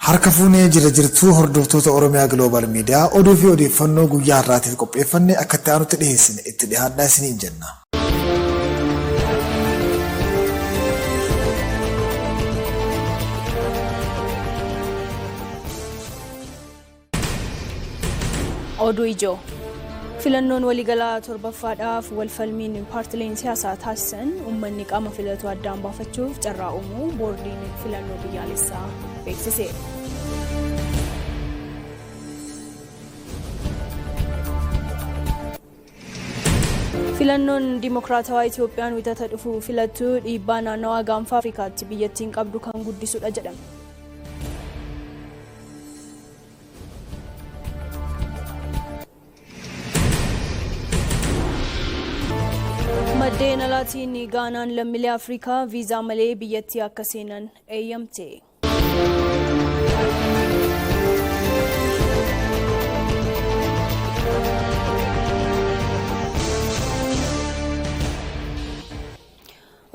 Harka fuunee jira jirtuu hordoftoota Oromiyaa Global Media oduu fi odeeffannoo guyyaa har'aatiif qopheeffanne akka itti aanutti dhiheessine itti dhihaadhaa isiniin jenna. Oduu ijoo. Filannoon waliigalaa torbaffaadhaaf walfalmiin paartileen siyaasaa taasisan uummanni qaama filatu addaan baafachuuf carraa uumuu boordiin filannoo biyyaalessaa beeksise. Filannoon Dimokiraatawaa Itiyoophiyaan wixata dhufu filattu dhiibbaa naannawaa gaanfa Afrikaatti biyyattiin qabdu kan guddisudha jedhame. Maddeen alaatiin Gaanaan lammiilee Afrikaa viizaa malee biyyattii akka seenan eeyyamte.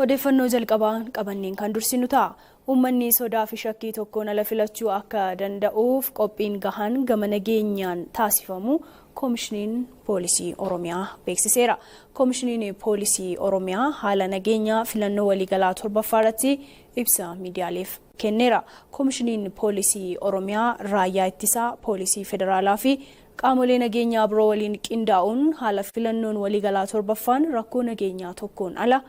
Odeeffannoo jalqabaa qabanneen kan dursinu ta'a. Uummanni sodaa fi shakkii tokkoon ala filachuu akka danda'uuf qophiin gahaan gama nageenyaan taasifamu Koomishiniin Poolisii Oromiyaa beeksiseera. Koomishiniin Poolisii Oromiyaa haala nageenyaa filannoo waliigalaa 7ffaa irratti ibsa miidiyaaleef kenneera. Koomishiniin Poolisii Oromiyaa Raayyaa Ittisaa, Poolisii Federaalaa fi qaamolee nageenyaa biroo waliin qindaa'uun haala filannoon waliigalaa 7ffaan rakkoo nageenyaa tokkoon ala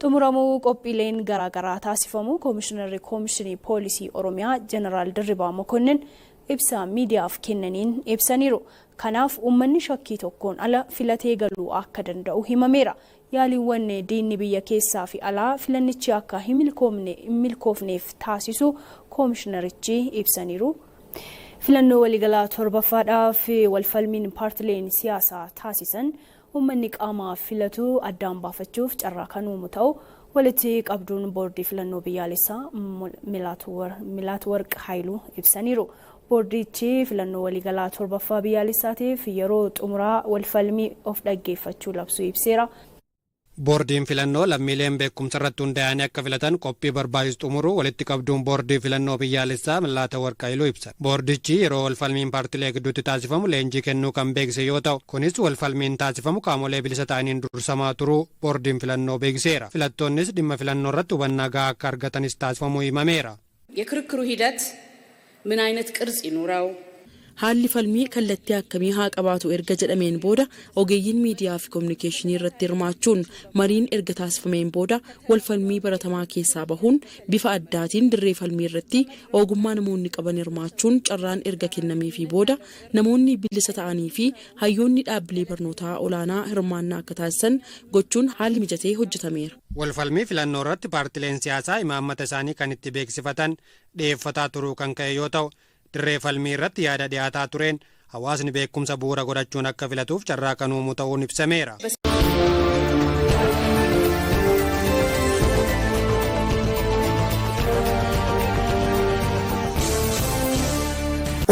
xumuramuu qophiileen garaagaraa taasifamuu Koomishinarri Koomishinii Poolisii Oromiyaa Jeneraal Dirribaa Mokonnin ibsa miidiyaaf kennaniin ibsaniiru. Kanaaf uummanni shakkii tokkoon ala filatee galuu akka danda'u himameera. Yaaliiwwan diinni biyya keessaa fi alaa filannichi akka hin milkoofneef taasisu koomishinarichi ibsaniiru. Filannoo waliigalaa 7ffaadhaaf walfalmiin paartileen siyaasaa taasisan uummanni qaama filatu addaan baafachuuf carraa kan uumu ta'uu walitti qabduun boordii filannoo biyyaalessaa Milaatwarq Haayiluu ibsaniiru. Boordichi filannoo waliigalaa 7ffaa biyyaalessaatiif yeroo xumuraa walfalmii of dhaggeeffachuu labsuu ibseera. Boordiin filannoo lammiileen beekumsarratti hundaa'anii akka filatan qophii barbaachisu xumuruu walitti qabduun boordii filannoo biyyaalessaa Milaatawarq Haayiluu ibsan. Boordichi yeroo walfalmiin paartilee gidduutti taasifamu leenjii kennuu kan beeksise yoo ta'u, kunis walfalmiin taasifamu qaamolee bilisa ta'aniin dursamaa turuu boordiin filannoo beeksiseera. Filattoonnis dhimma filannoorratti hubannaa gahaa akka argatanis taasifamuu himameera. የክርክሩ ሂደት ምን አይነት ቅርጽ ይኑረው? Haalli falmii kallattii akkamii haa qabaatu erga jedhameen booda ogeeyyiin miidiyaa fi kominikeeshinii irratti hirmaachuun mariin erga taasifameen booda wal falmii baratamaa keessaa bahuun bifa addaatiin dirree falmii irratti ogummaa namoonni qaban hirmaachuun carraan erga kennameefii booda namoonni bilisa ta'anii fi hayyoonni dhaabbilee barnootaa olaanaa hirmaannaa akka taasisan gochuun haalli mijatee hojjetameera. Walfalmii filannoo irratti paartileen siyaasaa imaammata isaanii kan itti beeksifatan dhiyeeffataa turuu kan ka'e yoo ta'u, dirree falmii irratti yaada dhiyaataa tureen hawaasni beekumsa bu'uura godhachuun akka filatuuf carraa kan uumu ta'uun ibsameera.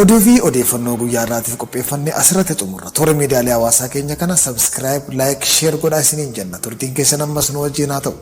Oduu fi odeeffannoo guyyaa har'aatiif qopheeffanne asirratti xumurra. Toora miidiyaalee hawaasaa keenya kana subscribe, like, share godhaa isiniin jenna. Turtiin keessan ammas nu wajjin haa ta'u.